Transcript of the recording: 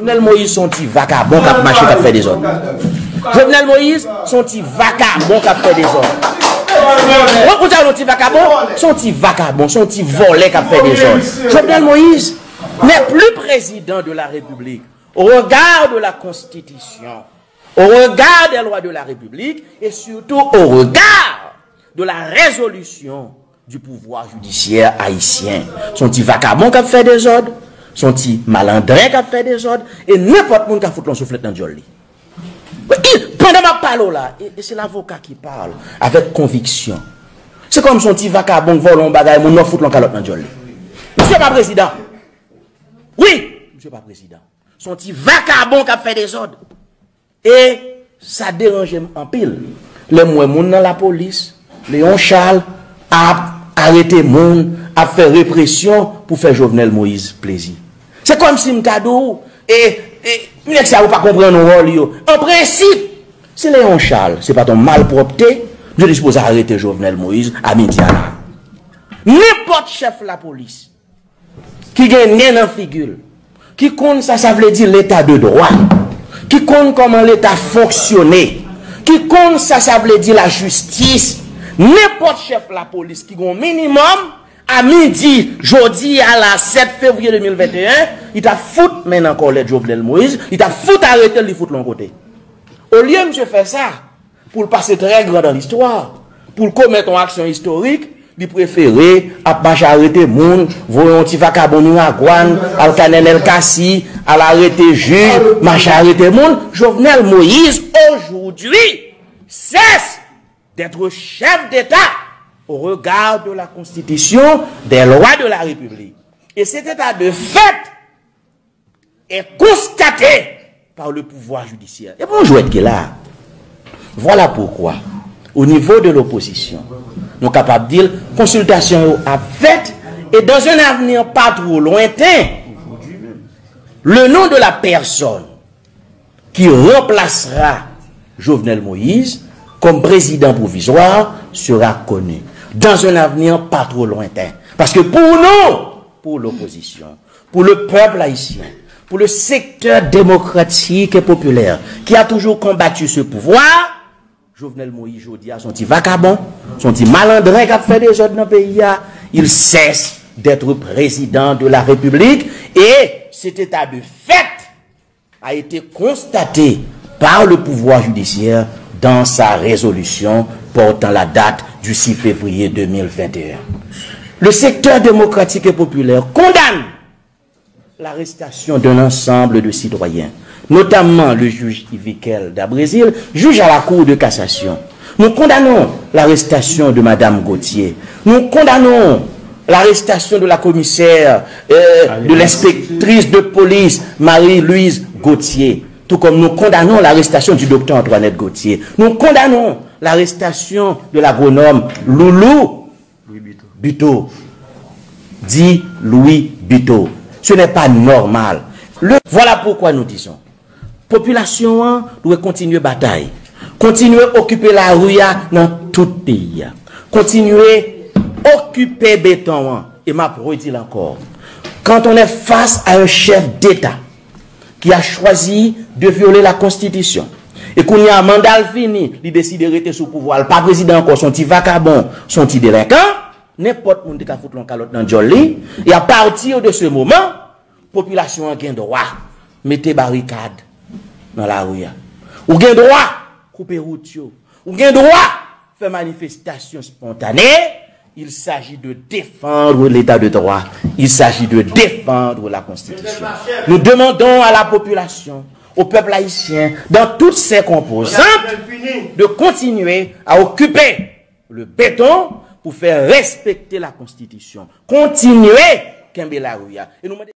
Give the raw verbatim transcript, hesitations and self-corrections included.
Jovenel Moïse se yon ti vakabon k ap mache, k ap fè dezòd. Jovenel Moïse se yon ti vakabon k ap fè dezòd. Ou konn sa yon ti vakabon? Se yon ti vakabon, se yon ti vòlè k ap fè dezòd. Jovenel Moïse n'est plus président de la République. Au regard de la Constitution, au regard des lois de la République et surtout au regard de la résolution du pouvoir judiciaire haïtien. Se yon ti vakabon k ap fè dezòd, se yon ti malandren k ap fè dezòd, e nenpòt moun ka fout yon souflèt nan dyòl li. Wi, pandan m ap pale w la, e, e se lavoka ki pale avèk konviksyon. Se kòm se yon ti vakabon k vòlè yon bagay, moun nan fout yon kalòt nan dyòl li. Misye pa prezidan. Wi, misye pa prezidan. Se yon ti vakabon k ap fè dezòd. E sa deranje m anpil lè m wè moun nan lapolis, Léon Charles, ap arete moun, ap fè represyon pou fè Jovenel Moïse plezi. Se kòmsi m ta di w, e, e, nèg sa yo pa konprann wòl yo. An prensip, si Léon Charles se pa t yon malpwòpte, yo te sipoze arete Jovenel Moïse a midi a la. Nenpòt chèf lapolis ki gen nen nan figi l, ki konn sa sa vle di leta de dwa, ki konn kòman leta fonksyone, ki konn sa sa vle di lajistis, nenpòt chèf lapolis ki gen yon minimòm, a midi jodi a la sèt fevriye de mil venteyen, li t ap fout men nan kòlèt Jovenel Moïse, li t ap fout arete l, li fout l yon kote. Olye misye fè sa, pou l pase très grand dans l'histoire, pou l komèt yon aksyon istorik, li prefere ap mache arete moun, voye yon ti vakabon Miragwàn, al ka Nenel Cassy, al arete jij, mache arete moun. Jovenel Moïse, aujourd'hui, cesse d'être chef d'État au regard de la Constitution, des lois de la République. Et cet état de fait est constaté par le pouvoir judiciaire. E bon jwèt ki la. Voilà pourquoi, au niveau de l'opposition, nou kapab di l, konsiltasyon yo ap fèt, et dans un avenir pas trop lointain, le nom de la personne qui remplacera Jovenel Moïse comme président provisoire sera connu dans un avenir pas trop lointain. Parce que pour nous, pour l'opposition, pour le peuple haïtien, pour le secteur démocratique et populaire qui a toujours combattu ce pouvoir, Jovenel Moïse jodi a se yon ti vakabon, se yon ti malandren k ap fè dezòd nan peyi a. Il cesse d'être président de la République et cet état de fait a été constaté par le pouvoir judiciaire dans sa résolution portant la date du six février deux mille vingt et un. Le secteur démocratique et populaire condamne l'arrestation d'un ensemble de citoyens, notamment le juge Yvikel Dabrésil, juge à la Cour de cassation. Nous condamnons l'arrestation de Madame Gauthier. Nous condamnons l'arrestation de la commissaire, euh, de l'inspectrice de police Marie-Louise Gauthier. Tout comme nous condamnons l'arrestation du docteur Antoinette Gauthier. Nous condamnons l'arrestation de l'agronome Loulou Buteau. Dit Louis Buteau. Ce n'est pas normal. Le, voilà pourquoi nous disons, popilasyon an dwe kontinye batay, kontinye okipe lari a nan tout peyi a, kontinye okipe beton an. E m ap redi l ankò, quand on est face à un chef d'État qui a choisi de violer la Constitution, e kounye a manda l fini, li deside rete sou pouvwa, l pa prezidan ankò, se yon ti vakabon, se yon ti delenkan, nenpòt moun te ka fout l yon kalòt nan dyòl li. E à partir de ce moment, popilasyon an gen dwa mete barikad nan lari a. Ou gen dwa koupe wout yo. Ou gen dwa fè manifestasyon spontane. Il s'agit de défendre l'état de droit. Il s'agit de défendre la Constitution. Nous demandons à la population, au peuple haïtien, dans toutes ses composantes, de continuer à occuper le béton pour faire respecter la Constitution. Kontinye kenbe lari a. E nou mande